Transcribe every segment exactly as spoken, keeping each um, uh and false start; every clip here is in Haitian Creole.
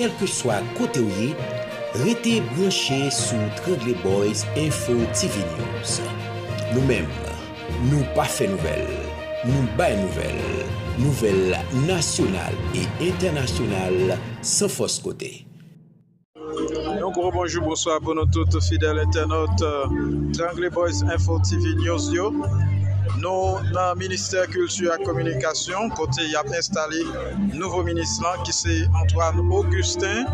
Kèlkeswa kote w ye, rete branche sou Trangle Boys Info T V News. Nou menm, nou pa fè nouvèl, nou bay nouvèl, nouvèl nasyonal e entènasyonal san fòs kote. Yon gwo bonjou, bonswa pou nou tout fidèl entènot, euh, Trangle Boys Info T V News yo. Nou nan Ministè Kilti ak Kominikasyon, kote y ap enstale nouvo minis lan, ki se Antoine Augustin.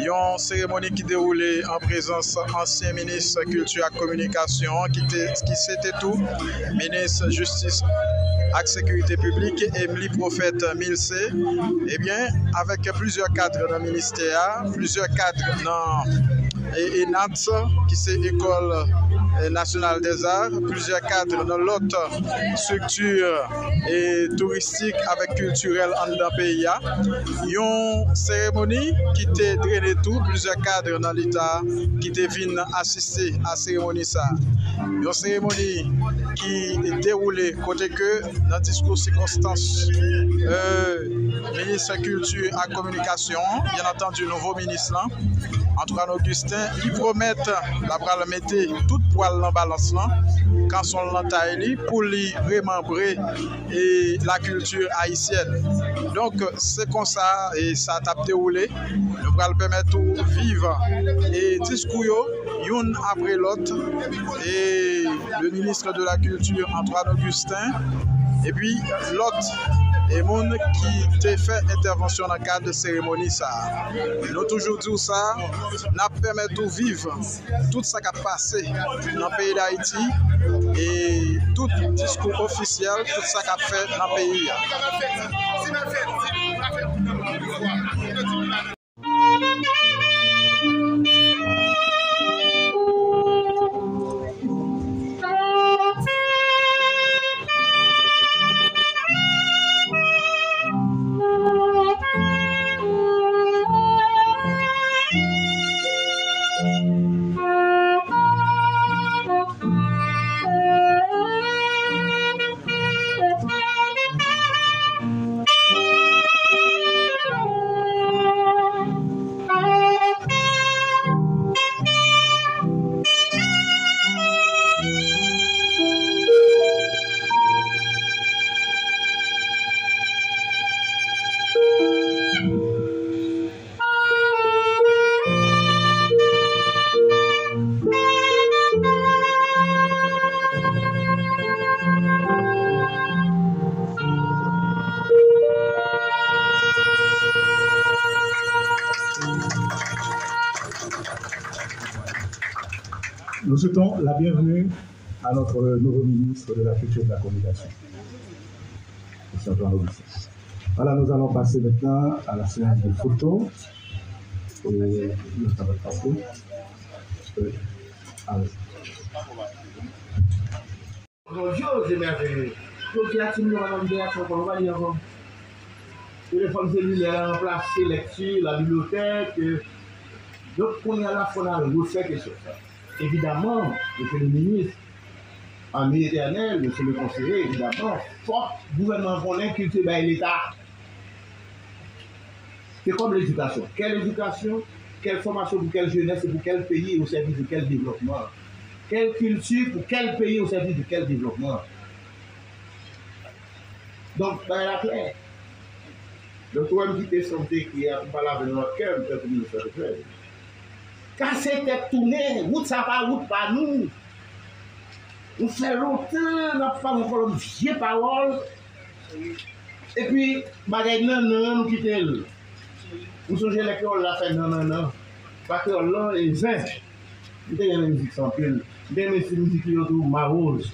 Yon seremoni ki dewoule an prezans ansyen minis kilti ak kominikasyon an, ki te, ki se te tou minis jistis ak sekirite piblik, Emily Prophète Milcé. Ebyen, avèk plizyè kad nan ministè a, plizyè kad nan e, ENATS, ki se École, e, Nationale des Arts, plizyè kad nan lòt estrikti, e, touristik avèk kiltirèl anndan peyi a. Yon seremoni ki te drene tou plizyè kad nan Leta ki te vin asiste a seremoni sa a. Yon seremoni ki dewoule kote ke nan diskou sikonstans, e, minis kilti ak kominikasyon an, byen antandi, nouvo minis lan, Antoine Augustin, li pwomèt l ap pral mete tout pwa l nan balans lan, kanson l nan tay li, pou li remanbre, e, lakilti ayisyèn. Donk, se konsa, e, sa t ap dewoule. Nou pral pèmèt ou viv, e, diskou yo, youn apre lòt. E, le ministre de la Culture, Antoine Augustin, epi lòt, e, moun ki te fè entèvansyon nan kad seremoni sa a. Nou toujou di w sa, n ap pèmèt ou viv tout sa k ap pase nan peyi Dayiti, e tout diskou ofisyèl, tout sa k ap fèt nan peyi a. Nous souhaitons la bienvenue à notre nouveau ministre de la Culture et de la Communication, M. Antoine Augustin. Voilà, nous allons passer maintenant à la séance de photos. Et nous allons passer. Euh, allez. Grandyòz e mèveye. Jodi a, timoun yo pa nan entèraksyon ankò, yo pa li ankò. Telefòn selilè a ranplase lekti, labibliyotèk, e, donk, kounye a la, fò n al refè kesyon sa. Evidaman, mesye le minis, ami etènèl, mesye le konseye, evidaman, fòk gouvènman an konnen kilti bay Leta. Se kòm ledikasyon. Kèl edikasyon, kèl fòmasyon pou kèl jenès e pou kèl peyi e o sèvis de kèl devlòpman? Kèl kilti pou kèl peyi o sèvis de kèl devlòpman? Donk, bagay la klè. Donk, ou wè m kite sa m te ekri a, m pale avè l nan lòt kè, m fè pou nou fè l klè. Kase tèt tounen, wout sa pa wout pa nou. Nou fè lontan n ap pale yon kolonn vye pawòl, epi bagay nan nan an, nou kite l. M sonje lè kreyòl la fè nan nan nan. Pa kreyòl lan, e zen. M te renmen mizik sa anpil. M te renmen stil mizik li yo tou, Mawoz.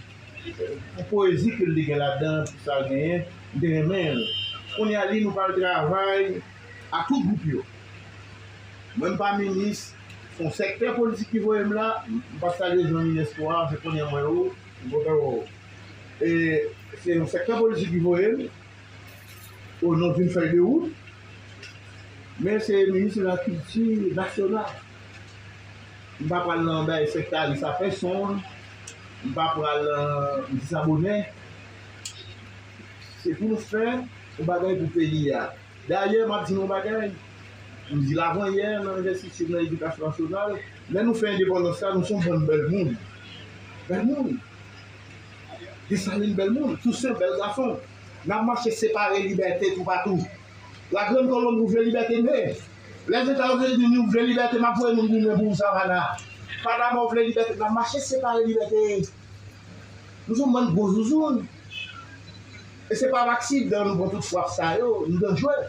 Pou poezi ke l te gen ladan, pou sa l genyen, m te renmen l. Kounye a, li, nou pral travay ak tout gwoup yo. Mwen, m pa minis, se yon sèktè politik ki voye m la, m pa salye zanmi Nèspo a, se kounye a m wè ou, m kontan wè ou. E se yon sèktè politik ki voye m, o non d'une feuille de route, men se minis de la kilti nasyonal. M pa pral nan bay sèktaris a pèsonn, m pa pral, euh, disabonnen. Se pou nou fè yon bagay pou peyi a. Dayè, m ap di nou yon bagay. M di l avan yè nan envestisyon nan edikasyon nasyonal, lè nou fè endepandans la, nou se yon bann bèl moun. Bèl moun. Desalin bèl moun, Tousen bèl gason. N ap mache separe libète toupatou. Lagrann Kolonbi vle libète, men Lèzetazini vle libète, m ap voye moun vin pou Savannah. Panama vle libète, n ap mache separe libète. Nou se yon bann gwo zouzoun. E se pa pa aksidan nou pran tout frap sa yo, nou danjre.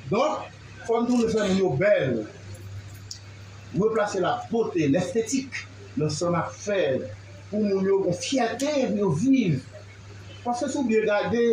Donk, fò n tounen fè moun yo bèl. Replase labote, lestetik nan sa n ap fè pou moun yo gen fyète pou yo viv. Paske si w byen gade,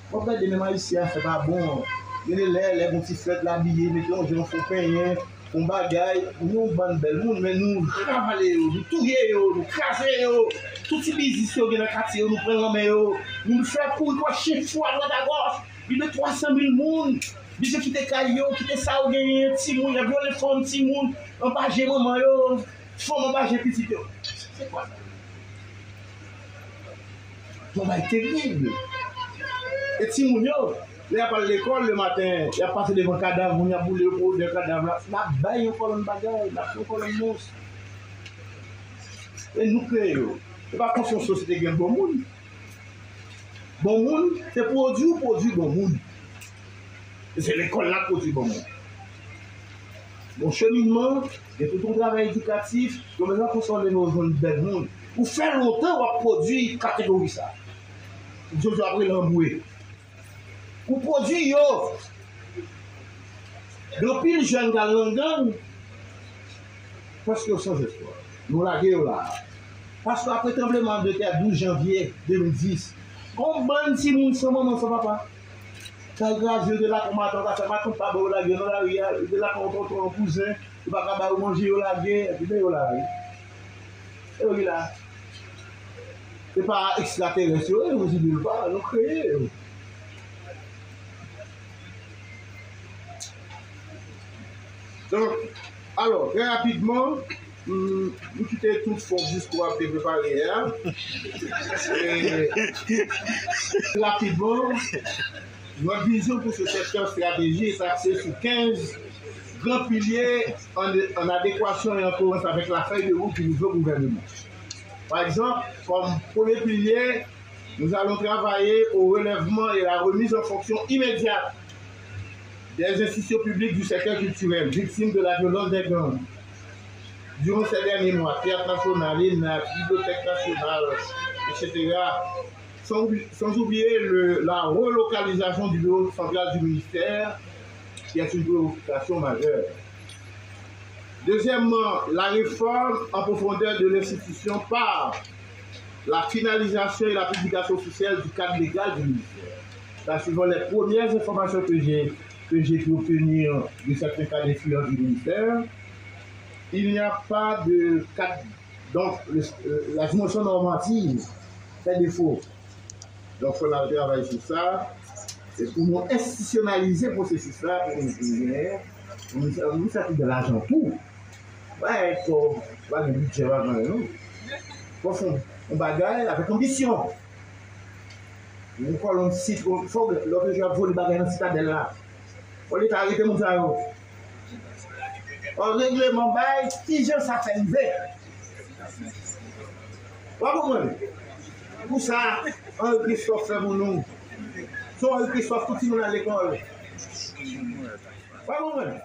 w ap gade menm Ayisyen afè pa bon. Gen de lè, lè gen ti flèt l abiye, mete yon jan fo penyen, yon bagay, nou yon bann bèl moun, men nou ravale yo, nou touye yo, nou kraze yo. Tout ti biznis yo gen nan katye yo, nou pran l nan men yo. Nou fè kouri kwa chen fou adwat agòch. Plis de twa san mil moun. Bizye kite kay yo, kite sa yo genyen, timoun, y ap vyole fanm, timoun, anba je manman yo, fanm anba je pitit yo. Se kwa sa? Yon bagay terib. E timoun yo, lè y ap al lekòl le maten, y ap pase devan kadav moun, y ap boule yo pou odè kadav la. N ap bay yon kòlonn bagay, n ap fè yon kòlonn mons. E nou kreye yo. Se pa konstwi yon sosyete gen bon moun. Bon moun, se pwodui ou pwodui bon moun. E se lekòl la k pwodui bon moun. Bon cheminman, gen tout yon travay edikatif, yo bezwen konsole nou jwenn bèl moun. Ou fè lontan w ap pwodui kategori sa. Jojo ap rele anbwe. Ou pwodui yo. Gen anpil jèn k al nan gang, paske yo san zespwa. Nou lage yo la. Paske apre tranbleman de tè douz janvye de mil dis, gon bann timoun san manman, san papa. Kay kraze, yo te lakòz matant, afè matant pa bon, yo lage yo nan lari a, yo te lakòz tonton, kouzen, yo pa ka ba yo manje, yo lage, epi men yo la, wi. E yo ki la. Se pa ekstraterès yo ye, yo di nou pa, nou kreye yo. Donk, alò, trè rapidman, m, m kite tout fon diskou a m te prepare a. E, rapidman, Yon vizyon pou se sektè estratejik akse sou kenz gran pilye an, an adekwasyon e an koerans avèk la fèy de wout di nouvo gouvèneman. Pa egzanp, kòm premye pilye, nous allons travailler au relèvement et la remise en fonction immédiate des institutions publiques du secteur culturel victimes de la violence des gangs. Durant ces derniers mois, Théâtre National, ENAC, Bibliothèque Nationale, et cetera, sans, sans oublier le, la relocalisation du bureau central du ministère, qui est une préoccupation majeure. Deuxièmement, la réforme en profondeur de l'institution par la finalisation et la publication officielle du cadre légal du ministère. Là, suivant les premières informations que j'ai, que j'ai pu obtenir de certains cadres influents du ministère, il n'y a pas de cadre. Donc, le, la dimension normative fait défaut. Donk, fò n al travay sou sa. E pou nou enstitisyonalize pwosesis la, pou nou vin genyen yon, yon, yon sèten de lajan tou. Pa fò, pa gen bidjè, pa gen anyen, non. Fò fè yon, yon bagay avèk anbisyon. Yon kòlonn sit, fò lòt jou ap vole bagay nan Sitadèl la. Fò Leta arete moun sa yo. An regleman bay, kijan sa fè rive? W ap konprann? Pou sa, Henri Christophe fè pou nou. Se Henri Christophe, tout timoun al lekòl. W ap konprann?